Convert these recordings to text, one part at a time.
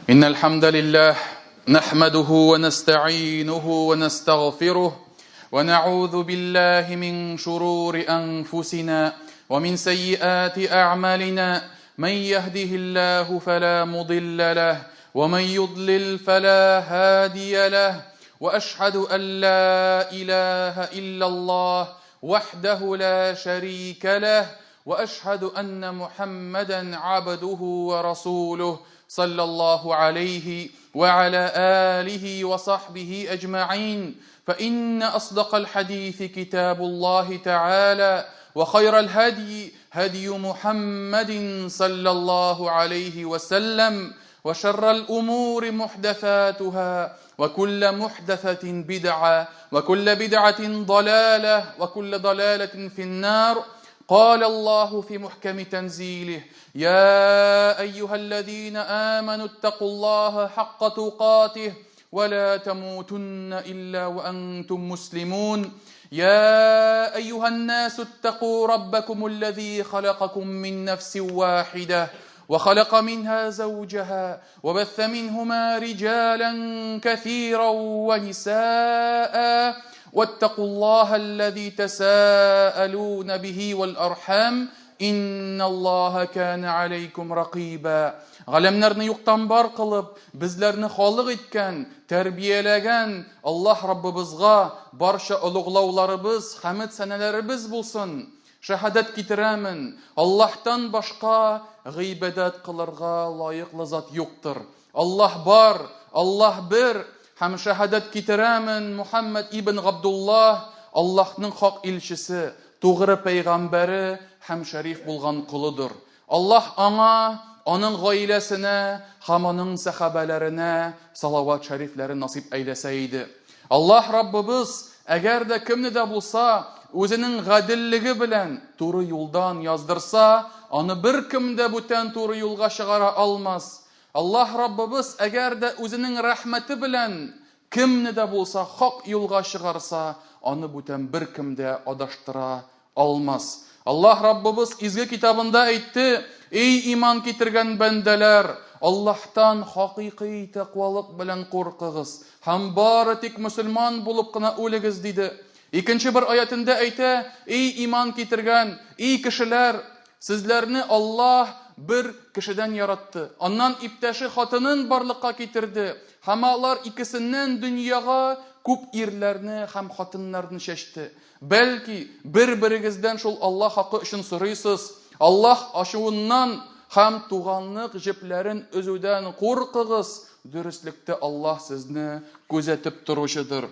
إن الحمد لله نحمده ونستعينه ونستغفره ونعوذ بالله من شرور أنفسنا ومن سيئات أعمالنا من يهده الله فلا مضل له ومن يضلل فلا هادي له وأشهد أن لا إله إلا الله وحده لا شريك له وأشهد أن محمدا عبده ورسوله صلى الله عليه وعلى آله وصحبه أجمعين فإن أصدق الحديث كتاب الله تعالى وخير الهدي هدي محمد صلى الله عليه وسلم وشر الأمور محدثاتها وكل محدثة بدعة وكل بدعة ضلالة وكل ضلالة في النار قال الله في محكم تنزيله يا أيها الذين آمنوا اتقوا الله حق تقاته ولا تموتن إلا وأنتم مسلمون يا أيها الناس اتقوا ربكم الذي خلقكم من نفس واحدة وخلق منها زوجها وبث منهما رجالا كثيرا ونساء واتقوا الله الذي تساءلون به والأرحام إن الله كان عليكم رقيبا Галәмнәрне юктан бар кылып, безләрне халык иткән, тәрбияләгән Аллаһ Раббыбызга барча олуглауларыбыз, хәмед сәнәләребез булсын. Шәһадәт китерәмен, Аллаһтан башка гыйбадәт кылырга лаеклы зат юктыр. Аллаһ бар, Аллаһ бер, һәм шәһадәт китерәмен, Мухәммәд ибн Габдуллаһ, Аллаһның хак илчесе, тугры пәйгамбәре һәм шәриф булган колыдыр. Аллаһ аңа, аның гаиләсенә һәм аның сәхабәләренә салават шәрифләрен насыйп әйләсә иде. Аллаһ Раббыбыз, әгәр дә кемне дә булса үзенең гаделлеге белән туры юлдан яздырса, аны беркем дә бүтән туры юлга чыгара алмас. Аллаһ Раббыбыз, әгәр дә үзенең рәхмәте белән кемне дә булса хак юлга чыгарса, аны бүтән беркем дә адаштыра алмас. Аллаһ Раббыбыз изге китабында әйтте, Эй иман китергән бәндәләр, Аллаһтан хакыйкый тәкъвалык белән куркыгыз һәм бары тик мөселман булып кына үлегез, диде. Икенче бер аятендә әйтә, Эй иман китергән, эй кешеләр, сезләрне Аллаһ бер кешедән яратты, аннан иптәше хатынын барлыкка китерде, һәм алар икесеннән дөньяга күп ирләрне һәм хатыннарны чәчте. Бәлки, бер-берегездән шул Аллаһ хакы өчен сорыйсыз. Аллаһ ачуыннан һәм туганлык җепләрен өзүдән куркыгыз, дөреслектә Аллаһ сезне күзәтеп торучыдыр.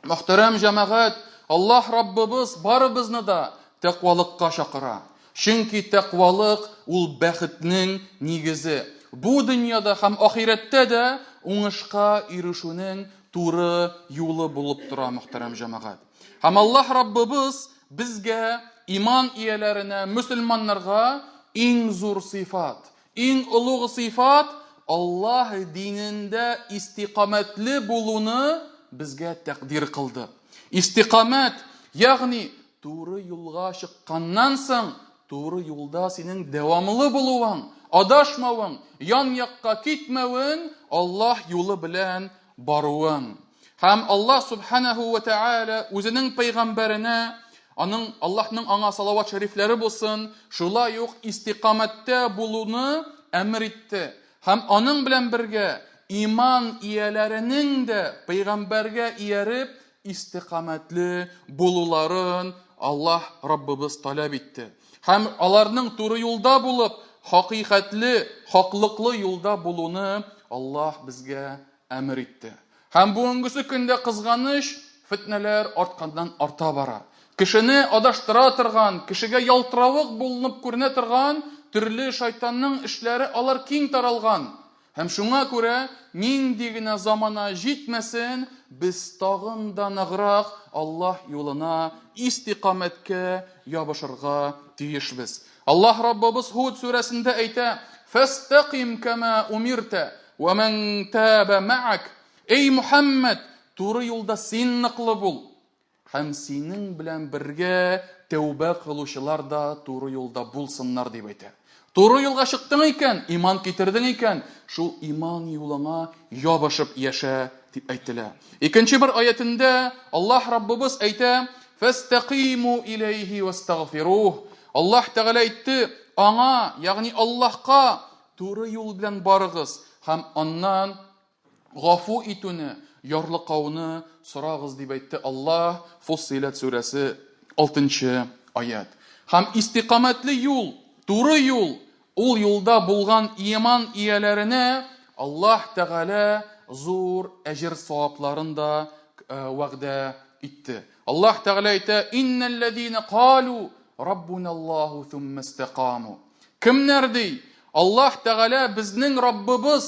Мөхтәрәм җәмәгать, Аллаһ Раббыбыз барыбызны да тәкъвалыкка чакыра. Чөнки тәкъвалык ул бәхетнең нигезе. Бу дөньяда һәм ахирәттә дә уңышка ирешүнең туры юлы булып тора, мөхтәрәм җәмәгать. Һәм Аллаһ Раббыбыз безгә, иман ияләренә, мөселманнарга иң зур сыйфат, иң олуг сыйфат Аллаһ динендә истикамәтле булуны безгә тәкъдир кылды. Истикамәт, ягъни туры юлга чыкканнан соң, туры юлда синең дәвамлы булуың, адашмавың, ян-якка китмәвең, Аллаһ юлы белән баруың. Һәм Аллаһ Субханаһу ва Тааля үзенең пәйгамбәренә, аның Аллаһның аңа салават шәрифләре булсын, шулай ук истикамәттә булуны әмер итте. Һәм аның белән бергә иман ияләренең дә пәйгамбәргә ияреп истикамәтле булуларын Аллаһ Раббыбыз таләп итте. Һәм аларның туры юлда булып, хакыйкатьле, хаклыклы юлда булуны Аллаһ безгә әмер итте. Һәм бүгенгесе көндә кызганыч, фетнәләр артканнан арта бара. Кешене адаштыра торган, кешегә ялтыравык булынып күренә торган төрле шайтанның эшләре алар киң таралган. Һәм шуңа күрә нинди генә замана җитмәсен, без тагын да ныграк Аллаһ юлына, истикамәткә ябышырга тиешбез. Аллаһ Раббыбыз Һуд сүрәсендә әйтә, Фәстәкыйм кәмә умиртә, вә мән тәбә мәәк. Эй Мухәммәд, туры юлда син ныклы бул, һәм синең белән бергә тәүбә кылучылар да туры юлда булсыннар, дип әйтә. Туры юлга чыктың икән, иман китердең икән, шул иман юлыңа ябышып яшә, дип әйтелә. Икенче бер аятендә Аллаһ Раббыбыз әйтә, Фәстәкыйму иләйһи вәстәгъфируһ. Аллаһ Тәгалә әйтте, аңа, ягъни Аллаһка туры юл белән барыгыз һәм аннан гафу итүне, ярлыкауны сорагыз, дип әйтте Аллаһ, Фуссиләт сүрәсе 6 аят. Һәм истикамәтле юл, туры юл, ул юлда булган иман ияләренә Аллаһ Тәгалә зур әҗер савапларын да вәгъдә итте. Аллаһ Тәгалә әйтә: "Иннәлләзина калу раббуна Аллаһу thumma истакаму". Кемнәр ди? Аллаһ Тәгалә безнең Раббыбыз,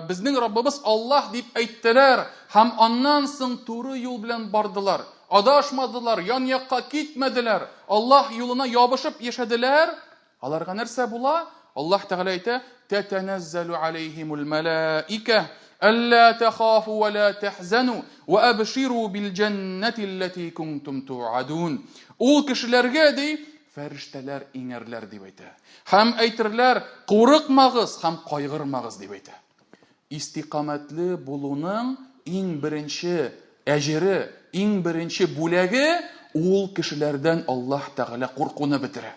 безнең Раббыбыз Аллаһ дип әйттеләр һәм аннан соң туры юл белән бардылар. Адашмадылар, ян якка китмәделәр. Аллаһ юлына ябышып яшәделәр. Аларга нәрсә була? Аллаһ Тәгалә әйтә: "Тәтәнәззәлу алейһимул мәлаикә әллә тәхафу ва ла тәхзану ва абширу бил җәннәти аллати кунтум туадун". Ул кешеләргә ди, фәрештәләр иңәрләр дип әйтә. Һәм әйтерләр, курыкмагыз һәм кайгырмагыз дип әйтә. Истикамәтле булуның иң беренче әҗере, иң беренче бүләге ул кешеләрдән Аллаһ Тәгалә куркуны бетерә.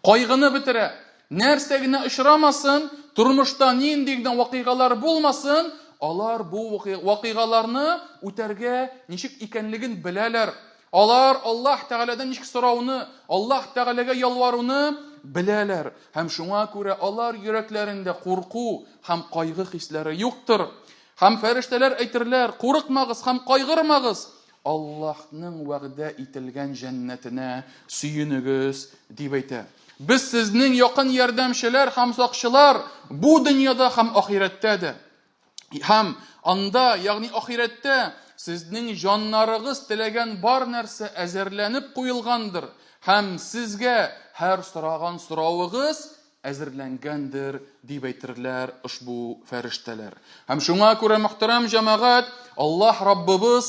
Кайгыны бетерә. Нәрсә генә очрамасын, тормышта нинди генә вакыйгалар булмасын, алар бу вакыйгаларны үтәргә ничек икәнлеген беләләр. Алар Аллаһ Тәгаләдән ничек сорауны, Аллаһ Тәгаләгә ялваруны беләләр. Һәм шуңа күрә алар йөрәкләрендә курку һәм кайгы хисләре юктыр. Һәм фәрештәләр әйтерләр, курыкмагыз һәм кайгырмагыз, Аллаһның вәгъдә ителгән җәннәтенә сөенегез, дип әйтә. Без сезнең якын ярдәмчеләр һәм сакчылар бу дөньяда һәм ахирәттә дә. Һәм анда, ягъни ахирәттә, сезнең җаннарыгыз теләгән бар нәрсә әзерләнеп куелгандыр, һәм сезгә һәр сораган соравыгыз әзерләнгәндер, дип әйтерләр ошбу фәрештәләр. Һәм шуңа күрә, мөхтәрәм җәмәгать, Аллаһ Раббыбыз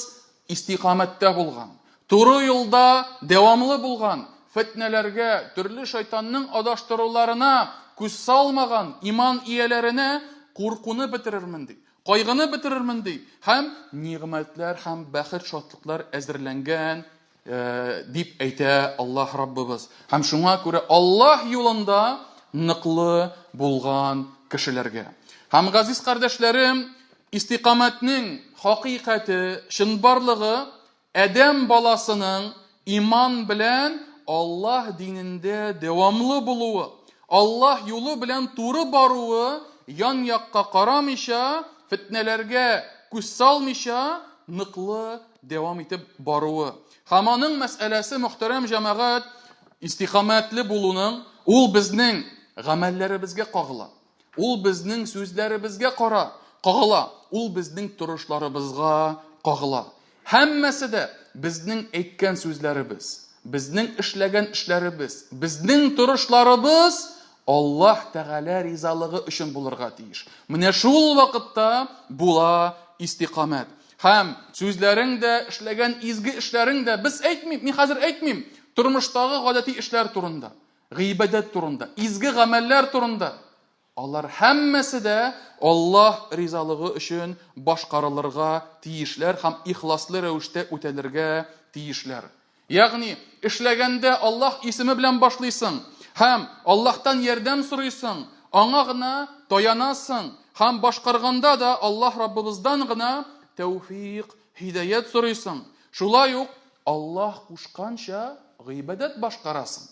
истикамәттә булган, туры юлда дәвамлы булган, фетнәләргә, төрле шайтанның адаштыруларына күз салмаган иман ияләренә куркуны бетерермен ди, кайгыны бетерермен ди һәм нигъмәтләр һәм бәхет-шатлыклар әзерләнгән э, дип әйтә Аллаһ Раббыбыз. Һәм шуңа күрә Аллаһ юлында ныклы булган кешеләргә. Һәм газиз кардәшләрем, Истикамәтнең хакыйкате, чынбарлыгы адәм баласының иман белән Аллаһ динендә дәвамлы булуы, Аллаһ юлы белән туры баруы, ян-якка карамыйча, фетнәләргә күз салмыйча, ныклы дәвам итеп баруы. Һәм аның мәсьәләсе, мөхтәрәм җәмәгать, истикамәтле булуның, ул безнең гамәлләребезгә кагыла. Ул безнең сүзләребезгә кара, кагыла, ул безнең торышларыбызга кагыла. Һәммәсе дә безнең әйткән сүзләребез, безнең эшләгән эшләребез, безнең торышларыбыз Аллаһ Тәгалә ризалыгы өчен булырга тиеш. Менә шул вакытта була истикамәт. Һәм сүзләрең дә, эшләгән изге эшләрең дә, без әйтмим, мин хәзер әйтмим, тормыштагы гадәти эшләр турында. Гыйбадәт турында, изге гамәлләр турында. Алар һәммәсе дә Аллаһ ризалыгы өчен башкарылырга тиешләр һәм ихласлы рәвештә үтәлергә тиешләр. Ягъни, эшләгәндә Аллаһ исеме белән башлыйсың һәм Аллаһтан ярдәм сорыйсың, аңа гына таянасың һәм башкарганда да Аллаһ Раббыбыздан гына тәүфик, һидаять сорыйсың. Шулай ук Аллаһ кушканча гыйбадәт башкарасың.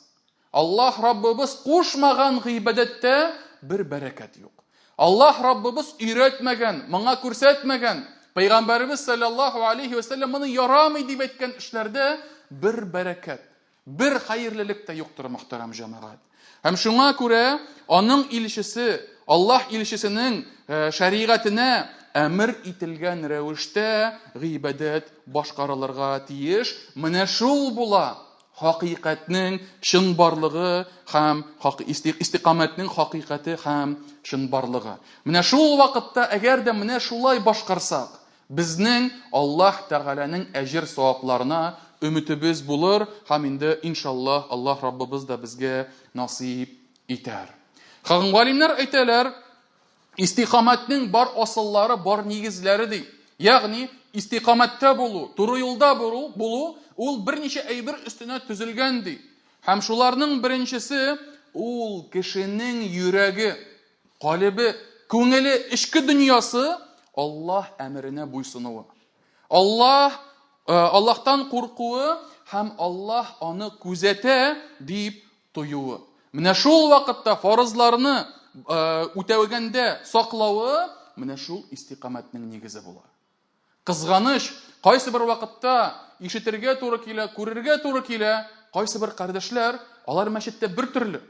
Аллаһ Раббыбыз кушмаган гыйбадәттә бер бәрәкәт юк. Аллаһ Раббыбыз өйрәтмәгән, моңа күрсәтмәгән, Пәйгамбәребез саллаллаһу алейхи ва сәлләм моны ярамый дип әйткән эшләрдә бер бәрәкәт, бер хәерлелек тә юктыр, мөхтәрәм җәмәгать. Һәм шуңа күрә аның илчесе, Аллаһ илчесенең э, шәригатенә әмер ителгән рәвештә гыйбадәт башкарылырга тиеш. Менә шул була хакыйкатьнең чынбарлыгы һәм истикамәтнең хакыйкате һәм чынбарлыгы. Менә шул вакытта, әгәр дә менә шулай башкарсак, Безнең Аллаһ Тәгаләнең әҗер-савапларына өметебез булыр һәм инде, иншаллаһ, Аллаһ Раббыбыз да безгә насыйп итәр. Һәм галимнәр әйтәләр, истикамәтнең бар асыллары, бар нигезләре ди. Ягъни истикамәттә булу, туры юлда булу, булу ул берничә әйбер өстенә төзелгән ди. Һәм шуларның беренчесе ул кешенең йөрәге, калебе, күңеле, эчке дөньясы Аллаһ әмеренә буйсынуы. Аллаһ э, Аллаһтан куркуы һәм Аллаһ аны күзәтә дип тоюы. Менә шул вакытта фарызларны э, үтәгәндә саклавы менә шул истикамәтнең нигезе була. Кызганыч, кайсы бер вакытта ишетергә туры килә, күрергә туры килә, кайсы бер кардәшләр, алар мәчеттә бер төрле.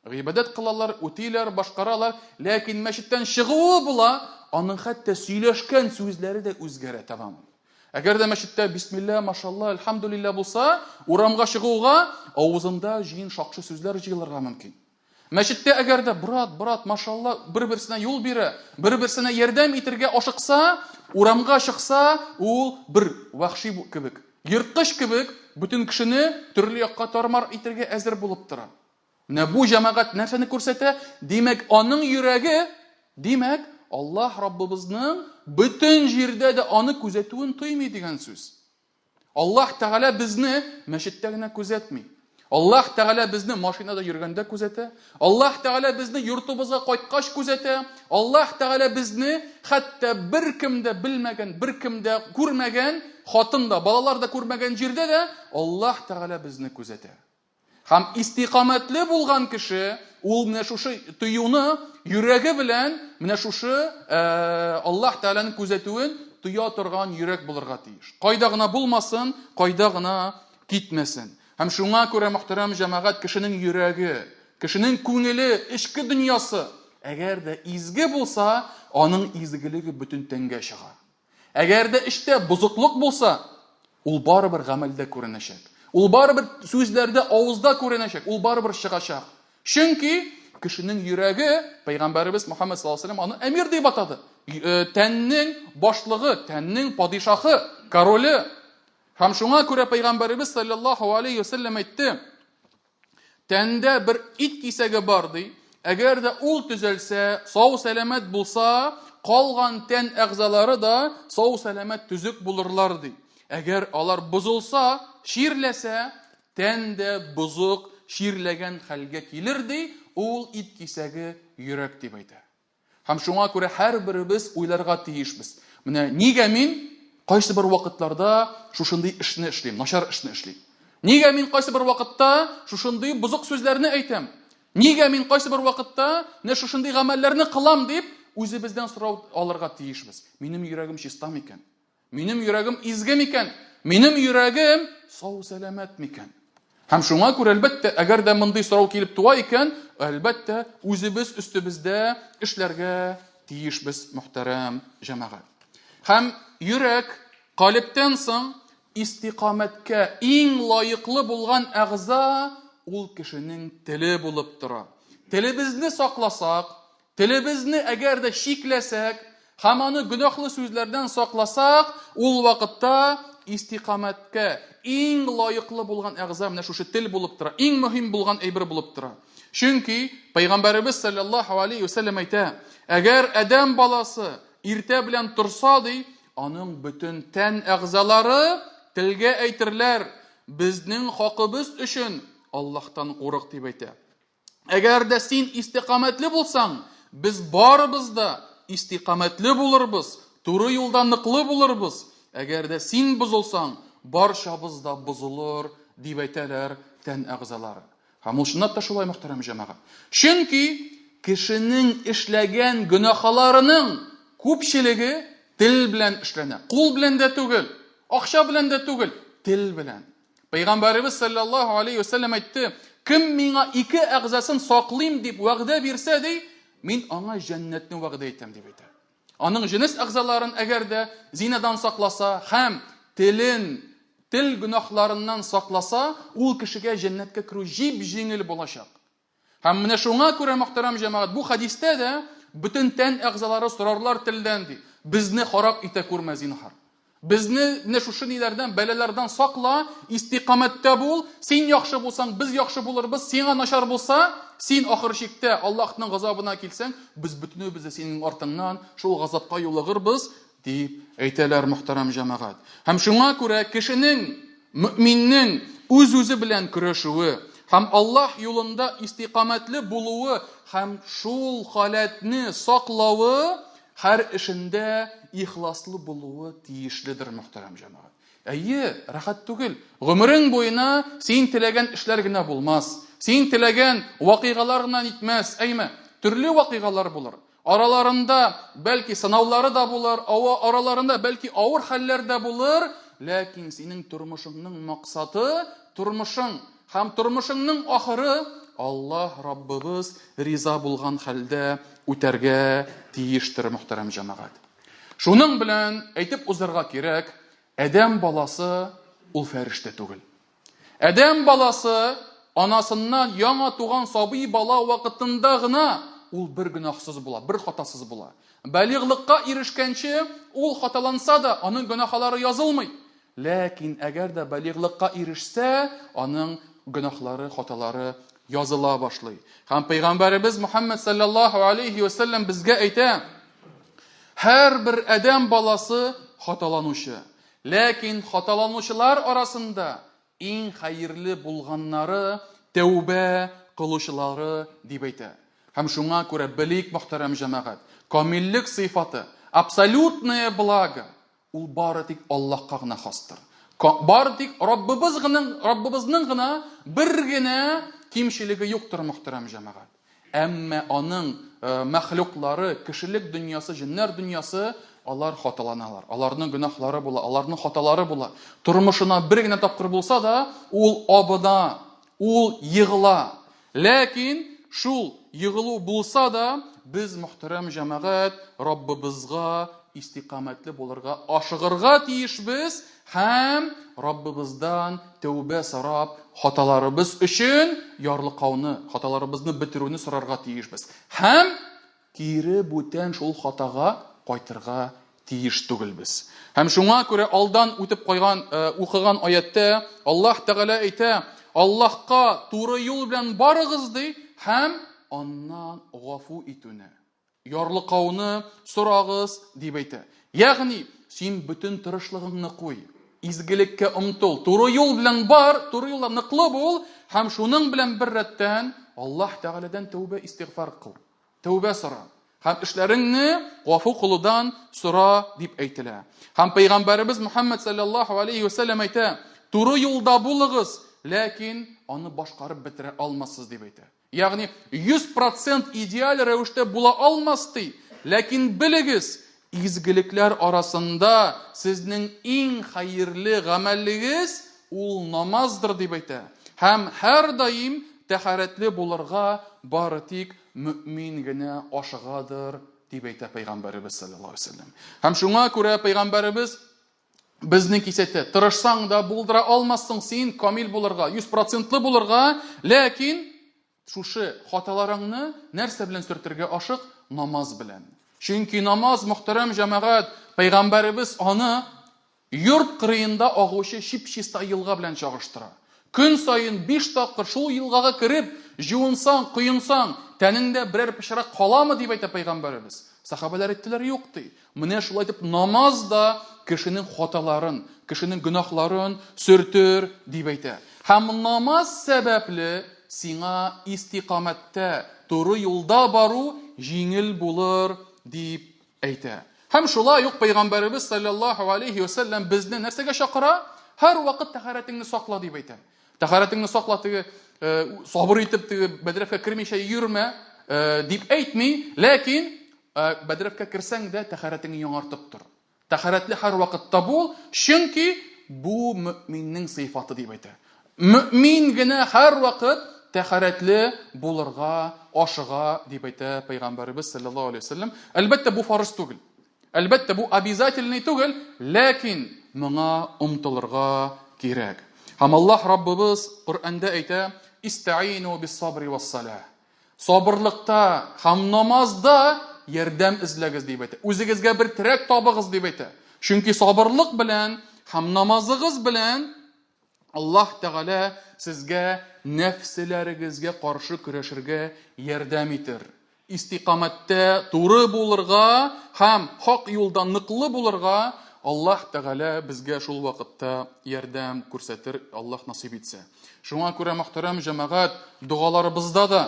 Гыйбадәт кылалар, үтиләр, башкаралар, ләкин мәчеттән чыгуы була, аның хәтта сөйләшкән сүзләре дә үзгәрә тәмам. Әгәр дә мәчеттә бисмилла, машалла, әлхәмдулилла булса, урамга чыгуга авызында җыен шакшы сүзләр җыелырга мөмкин. Мәчеттә әгәр дә брат, брат, машалла, бер-берсенә юл бирә, бер-берсенә ярдәм итергә ашыкса, урамга чыкса, ул бер вәхши кебек, ерткыч кебек бөтен кешене төрле якка тармар итергә әзер булып тора. Менә бу җәмәгать нәрсәне күрсәтә? Димәк, аның йөрәге, димәк, Аллаһ Раббыбызның бөтен җирдә дә аны күзәтүен тоймый дигән сүз. Аллаһ Тәгалә безне мәчеттә генә күзәтми. Аллаһ Тәгалә безне машинада йөргәндә күзәтә. Аллаһ Тәгалә безне йортыбызга кайткач күзәтә. Аллаһ Тәгалә безне хәтта беркем дә белмәгән, беркем дә күрмәгән, хатын да, балалар да күрмәгән җирдә дә Аллаһ Тәгалә безне күзәтә. Һәм истикамәтле булган кеше, ул менә шушы тоюны йөрәге белән менә шушы э, Аллаһ Тәгаләнең күзәтүен тоя торган йөрәк булырга тиеш. Кайда гына булмасын, кайда гына китмәсен. Һәм шуңа күрә, мөхтәрәм җәмәгать, кешенең йөрәге, кешенең күңеле, эчке дөньясы, әгәр дә изге булса, аның изгелеге бөтен тәнгә чыга. Әгәр дә эчтә бозыклык булса, ул барыбер гамәлдә күренәчәк. Ул барыбер сүзләрдә, авызда күренәчәк, ул барыбер чыгачак. Чөнки кешенең йөрәге, пәйгамбәребез Мухаммад саллаллаһу алейһи аны әмир дип атады. Э, тәннең башлыгы, тәннең падишахы, короле. Һәм шуңа күрә пәйгамбәребез саллаллаһу алейһи вәсәлләм әйтте: Тәндә бер ит кисәге бар, ди. Әгәр дә ул төзәлсә, сау-сәламәт булса, калган тән әгъзалары да сау-сәламәт төзек булырлар, ди. Әгәр алар бозылса, чирләсә, тән дә бозык, чирләгән хәлгә килер, ди, ул ит кисәге йөрәк дип әйтә. Һәм шуңа күрә һәрберебез уйларга тиешбез. Менә нигә мин кайсы бер вакытларда шушындый эшне эшлим, начар эшне эшлим? Нигә мин кайсы бер вакытта шушындый бозык сүзләрне әйтәм? Нигә мин кайсы бер вакытта менә шушындый гамәлләрне кылам дип үзебездән сорау алырга тиешбез. Минем йөрәгем чиста микән? Минем йөрәгем изге микән? Минем йөрәгем сау-сәламәт микән? Һәм шуңа күрә, әлбәттә, әгәр дә мондый сорау килеп туа икән, әлбәттә, үзебез өстебездә эшләргә тиешбез, мөхтәрәм җәмәгать. Һәм йөрәк калебтән соң истикамәткә иң лаеклы булган әгъза ул кешенең теле булып тора. Телебезне сакласак, Телебезне әгәр дә чикләсәк һәм аны гөнаһлы сүзләрдән сакласак, ул вакытта истикамәткә иң лаеклы булган әгъза менә шушы тел булып тора, иң мөһим булган әйбер булып тора. Чөнки Пәйгамбәребез саллаллаһу алейхи вәсәлләм әйтә, әгәр адәм баласы иртә белән торса, ди, аның бөтен тән әгъзалары телгә әйтерләр, безнең хакыбыз өчен Аллаһтан курык дип әйтә. Әгәр дә син истикамәтле булсаң, без барыбыз да истикамәтле булырбыз, туры юлда ныклы булырбыз. Әгәр дә син бозылсаң, барчабыз да бозылыр, дип әйтәләр тән әгъзалары. Һәм ул чынлап та шулай, мөхтәрәм җәмәгать. Чөнки кешенең эшләгән гөнаһларының күпчелеге тел белән эшләнә. Кул белән дә түгел, акча белән дә түгел, тел белән. Пәйгамбәребез саллаллаһу алейхи ва сәлләм әйтте, кем миңа ике әгъзасын саклыйм дип вәгъдә бирсә, ди, мин аңа җәннәтне вәгъдә итәм дип әйтә. Аның җенес әгъзаларын әгәр дә зинадан сакласа һәм телен тел гөнаһларыннан сакласа, ул кешегә җәннәткә керү җип-җиңел булачак. Һәм менә шуңа күрә, мөхтәрәм җәмәгать, бу хәдистә дә бөтен тән әгъзалары сорарлар телдән, ди. Безне харап итә күрмә, зинһар. Безне менә шушы ниләрдән, бәлаләрдән сакла, истикамәттә бул. Син яхшы булсаң, без яхшы булырбыз. Сиңа начар булса, син ахыр чиктә Аллаһның газабына килсәң, без бөтенебез дә синең артыңнан шул газапка юлыгырбыз, дип әйтәләр мөхтәрәм җәмәгать. Һәм шуңа күрә кешенең, мөэминнең үз-үзе белән көрәшүе һәм Аллаһ юлында истикамәтле булуы һәм шул халәтне саклавы Һәр эшендә ихласлы булуы тиешледер, мөхтәрәм җәмәгать. Әйе, рәхәт түгел. Гомерең буена син теләгән эшләр генә булмас. Син теләгән вакыйгалар гына нитмәс, әйме? Төрле вакыйгалар булыр. Араларында бәлки сынаулары да булыр, араларында бәлки авыр хәлләр дә булыр, ләкин синең тормышыңның максаты, тормышың Һәм тормышыңның ахыры Аллаһ Раббыбыз риза булган хәлдә үтәргә тиештер, мөхтәрәм җәмәгать. Шуның белән әйтеп узарга кирәк, адәм баласы ул фәрештә түгел. Адәм баласы анасыннан яңа туган сабый бала вакытында гына ул бер гөнаһсыз була, бер хатасыз була. Балигълыкка ирешкәнче ул хаталанса да, аның гөнаһлары язылмый. Ләкин әгәр дә балигълыкка ирешсә, аның гөнаһлары, хаталары языла башлый. Һәм пәйгамбәребез Мухаммад саллаллаһу алейхи ва саллям безгә әйтә, һәрбер адәм баласы хаталанучы. Ләкин хаталанучылар арасында иң хәерле булганнары тәүбә кылучылары дип әйтә. Һәм шуңа күрә белик, мөхтәрәм җәмәгать, камиллек сыйфаты, абсолютное благо, Ул бары тик Аллаһка гына хастыр. Бары тик Раббыбыз гының, Раббыбызның гына бер генә кимчелеге юктыр, мөхтәрәм җәмәгать. Әмма аның э, мәхлуклары, кешелек дөньясы, җеннәр дөньясы, алар хаталаналар. Аларның гөнаһлары була, аларның хаталары була. Тормышына бер генә тапкыр булса да, ул абына, ул егыла. Ләкин шул егылу булса да, без, мөхтәрәм җәмәгать, Раббыбызга истикамәтле булырга ашыгырга тиешбез һәм Раббыбыздан тәүбә сорап, хаталарыбыз өчен ярлыкауны, хаталарыбызны бетерүне сорарга тиешбез. Һәм Кире бүтән шул хатага кайтырга тиеш түгелбез. Һәм шуңа күрә алдан үтеп куйган, э, укыган аятта Аллаһ Тәгалә әйтә, Аллаһка туры юл белән барыгыз ди һәм аннан гафу итүне, ярлыкауны сорагыз дип әйтә. Ягъни, син бөтен тырышлыгыңны куй, изгелеккә омтыл, туры юл белән бар, туры юлда ныклы бул һәм шуның белән бер рәттән Аллаһ Тәгаләдән тәүбә истигъфар кыл. Тәүбә сора һәм эшләреңне гафу кылудан сора дип әйтелә. Һәм пәйгамбәребез Мухаммад саллаллаһу алейхи вәсәлләм әйтә, туры юлда булыгыз, ләкин аны башкарып бетерә алмассыз дип әйтә. Ягъни 100% идеаль рәвештә була алмас ди, ләкин белегез, изгелекләр арасында сезнең иң хәерле гамәлегез ул намаздыр дип әйтә. Һәм һәрдаим тәһарәтле булырга бары тик мөэмин генә ашыгадыр, дип әйтә пәйгамбәребез саллаллаһу алейһи вәсәлләм. Һәм шуңа күрә пәйгамбәребез безне кисәтә. Тырышсаң да булдыра алмассың син камил булырга, 100 процентлы булырга, ләкин шушы хаталарыңны нәрсә белән сөртергә ашык? Намаз белән. Чөнки намаз, мөхтәрәм җәмәгать, пәйгамбәребез аны Йорт кырыенда агучы чип-чиста елга белән чагыштыра. Көн саен биш тапкыр шул елгага кереп, җуынсаң, коенсаң, тәнеңдә берәр пычрак каламы, дип әйтә пәйгамбәребез. Сәхабәләр әйттеләр, юк, ди. Менә шулай итеп намаз да кешенең хаталарын, кешенең гөнаһларын сөртер, дип әйтә. Һәм намаз сәбәпле сиңа истикамәттә, туры юлда бару җиңел булыр, дип әйтә. Һәм шулай ук пәйгамбәребез саллаллаһу алейхи ва сәлләм безне нәрсәгә чакыра? Һәрвакыт тәһарәтеңне сакла дип әйтә. Тәһарәтеңне сакла теге э, сабыр итеп теге бәдрәфкә кермичә йөрмә э, дип әйтми, ләкин э, бәдрәфкә керсәң дә тәһарәтеңне яңартып тор. Тәһарәтле һәрвакытта бул, чөнки бу мөминнең сыйфаты дип әйтә. Мөэмин генә һәрвакыт тәһарәтле булырга ашыга, дип әйтә пәйгамбәребез саллаллаһу алейһи вәсәлләм. Әлбәттә, бу фарыз түгел. Әлбәттә, бу обязательный түгел, ләкин моңа омтылырга кирәк. Һәм Аллаһ Раббыбыз Коръәндә әйтә: "Истаину бис-сабри вас-салах". Сабырлыкта һәм намазда ярдәм эзләгез дип әйтә. Үзегезгә бер терәк табыгыз дип әйтә. Чөнки сабырлык белән һәм намазыгыз белән Аллаһ Тәгалә сезгә нәфселәрегезгә каршы көрәшергә ярдәм итер. Истикамәттә туры булырга һәм хак юлда ныклы булырга Аллаһ Тәгалә безгә шул вакытта ярдәм күрсәтер, Аллаһ насыйп итсә. Шуңа күрә, мөхтәрәм җәмәгать, догаларыбызда да,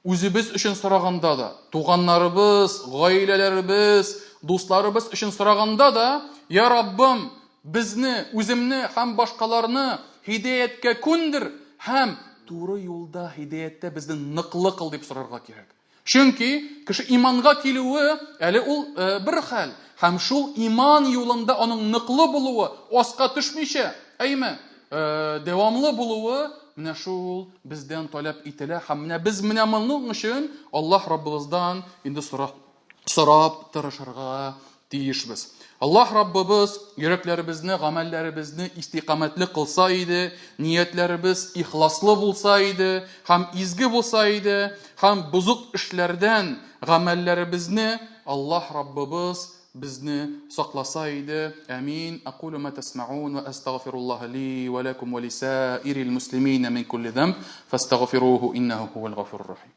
үзебез өчен сораганда да, туганнарыбыз, гаиләләребез, дусларыбыз өчен сораганда да, Я Раббым, безне, үземне һәм башкаларны һидаяткә күндер һәм туры юлда һидаяттә безне ныклы кыл дип сорарга кирәк. Чөнки кеше иманга килүе әле ул э, бер хәл, һәм шул иман юлында аның ныклы булуы, аска төшмичә, әйме, э, дәвамлы булуы менә шул бездән таләп ителә һәм менә без менә моның өчен Аллаһ Раббыбыздан инде сорап сорап тырышырга тиешбез. Аллаһ Раббыбыз йөрәкләребезне, гамәлләребезне истикамәтле кылса иде, ниятләребез ихласлы булса иде һәм изге булса иде, һәм бозык эшләрдән гамәлләребезне Аллаһ Раббыбыз безне сакласа иде. Амин. Акулу ма тасмаун ва астагфируллаһа ли ва лакум ва лисаирил муслимина мин кулли замб фастагфируһу иннаху хувал гафурур рахим.